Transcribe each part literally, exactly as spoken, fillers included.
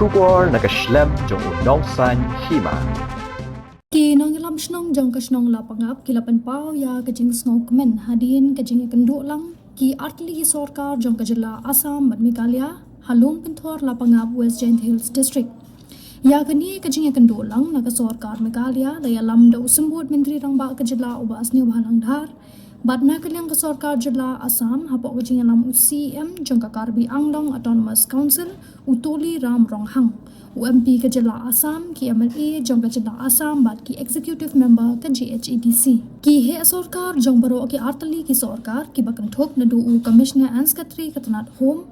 Khubor na ka shlem jong u nongsan hima. Ki nongïalam shnong jong ka shnong Lapangap ki la pynpaw ïa ka jingsngewkmen hadien ka jingïakynduh lang ki artylli ki sorkar jong ka jylla Assam bad Meghalaya ha Lum Pynthor Lapangap, West Jaintia Hills District. Ïa kane ka jingïakynduh lang na ka sorkar Meghalaya la ïalam da u Symbud Myntri Rangbah ka jylla u Bah Sniawbhalang Dhar, bad na ka liang ka sorkar jylla Assam hapoh ka jingïalam u C E M jong ka Karbi Anglong Autonomous Council u Tuliram Ronghang, u M P ka jylla Assam, ki M L A jong ka jylla Assam bad ki executive member ka G H A D C. Ki heh sorkar jong baroh ki artylli ki sorkar kiba kynthup naduh u Commissioner and Secretary ka tnat Home,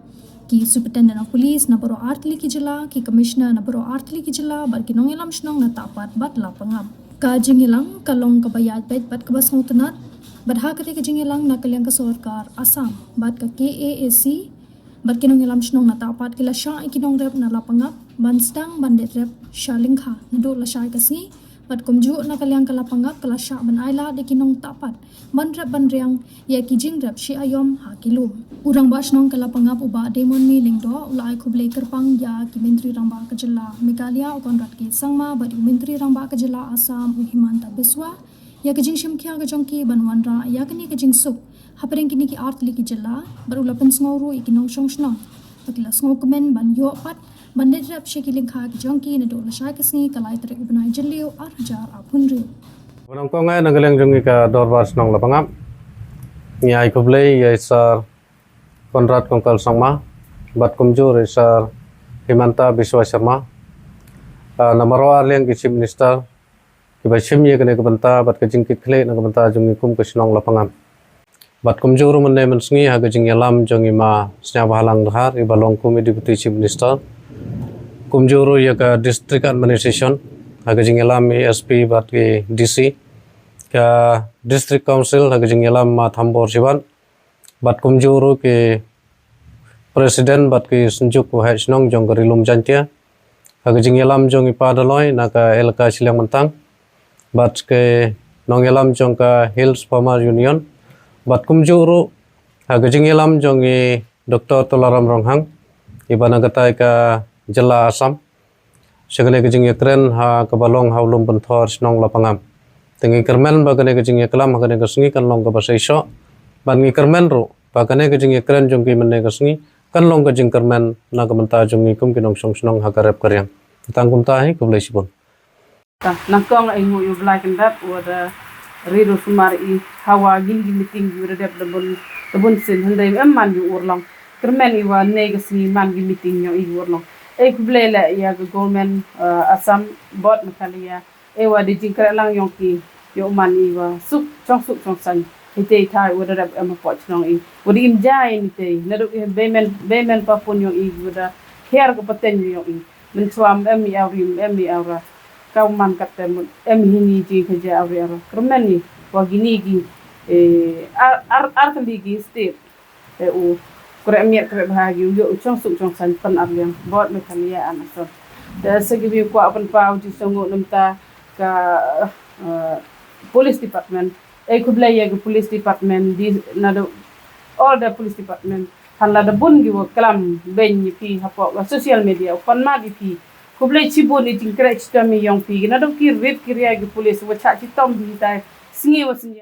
ki Superintendent of Police na baroh artylli ki jylla, ki Commissioner na baroh artylli ki jylla bad ki nongïalam shnong na Tahpat bad Lapangap. Ka jingïalang ka long kaba ïaid beit bad kaba sngewtynnat, bad ha kata ka jingïalang na ka liang ka sorkar Assam bad ka K A A C bad ki nongïalam shnong na Tahpat ki la shah ïa ki nongrep na Lapangap ban sdang ban leit rep sha lyngkha naduh lashai ka sngi, bad kumjuh na ka liang ka Lapangap ka la shah ban ailad ïa ki nong Tahpat ban rep ban riang ïa ki jingrep shi aïom ha ki lum. U Rangbah Shnong ka Lapangap u Bah Demon Mi Lyngdoh u la ai khublei kyrpang ïa ki Myntri Rangbah ka jylla Meghalaya u Conrad K Sangma bad u Myntri Rangbah ka jylla Assam u Himanta Biswa ïa ka jingshim khia ka jong ki ban wanrah ïa kane ka jingsuk hapdeng kine ki artylli ki jylla, bad u la pynsngew ruh ïa ki nongshong shnong ba ki la sngewkmen ban ïoh pat ban leit rep sha ki lyngkha ki jong ki naduh lashai ka sngi ka lai tarik u bnai Jylliew ar hajar arphew hynriew. Ba nyngkong eh na ka liang jong ngi ka Dorbar Shnong Lapangap, ngi ai khublei ïa i Sir Conrad Kongkal Sangma bad kumjuh ruh i Sir Himanta Biswa Sharma, ah, na baroh ar liang ki Chief Minister kiba shim ïa kane ka bynta bad ka jingkitkhlieh na ka bynta jong ngi kum ka shnong Lapangap. Bad kumjuh ruh mynne mynsngi ha ka jingïalam jong i Ma Sniawbhalang Dhar iba long kum i Deputy Chief Minister, kumjuh ruh ïa ka District Administration ha ka jingïalam i S P bad i D C, ka District Council ha ka jingïalam Ma Thambor Shibat, bad kumjuh ruh ki President bad ki Synjuk Waheh Shnong jong ka Ri Lum Jaintia, ha ka jingïalam jong i Pa Daloi na ka elaka Shiliang Myntang, bad ki nongïalam jong ka Hills Farmer Union, bad kumjuh ruh ha ka jingïalam jong i Doctor Tolaram Ronghang iba na katai ka jylla Assam sha kane ka jingïakren ha kaba long ha u Lum Pynthor Shnong Lapangap. Te ngi kyrmen ba kane ka jingïaklam ha kane ka sngi kan long kaba shisha, bad ngi kyrmen ruh ba kane ka jingïakren jong ki mynne ka sngi kan long ka jingkyrmen na ka bynta jong ngi kum ki nongshong shnong ha ka rep ka riang. Tang kumta hi, khublei shibun. Ta, nyngkong ai nguh ïa u Blai Kynrad u da ri ruh sumar i hawa ngin ki meeting u da dep da bun, da bun sien hynrei em man ïa u urlong. Kyrmen i wa ne ka sngi man ki meeting ïa i urlong. Ai khublei leh ïa ka government, eh, Assam, bad Meghalaya. Ai wa da jingkyrmen lang ïong ki, ïong man i wa suk, chong suk, chong san. Hi te i thai u da dep em hapoh chnong i. U da im jai ni te. Naduh i bemen, bemen papun ïong i u da hiar ka pateng ïong i. Mynshuwa em i awri em i awra. Ka u man katte mut em hi ni ji ka ja awri awra. Kyrmen ni wa gini gi, eh, ar, ar, ar tylli gi state. Eh, u kre miet kre bha gi u ïoh u chong suk chong san pan ar liang. Bad Meghalaya an asor. Te sa gi bi kwah pynpaw ji song u namta ka, eh, police department. Eh, khublei ïa ka police department di naduh all the police department. Han la da bun ki wa klam beiñ ïa phi hapoh ka social media u pan mat ïa phi. Khublei chibun i jingkyrmen chitom ïong phi. Naduh ki rit ki ria ki police wa chah chitom phi tai. Sngi wa sngi.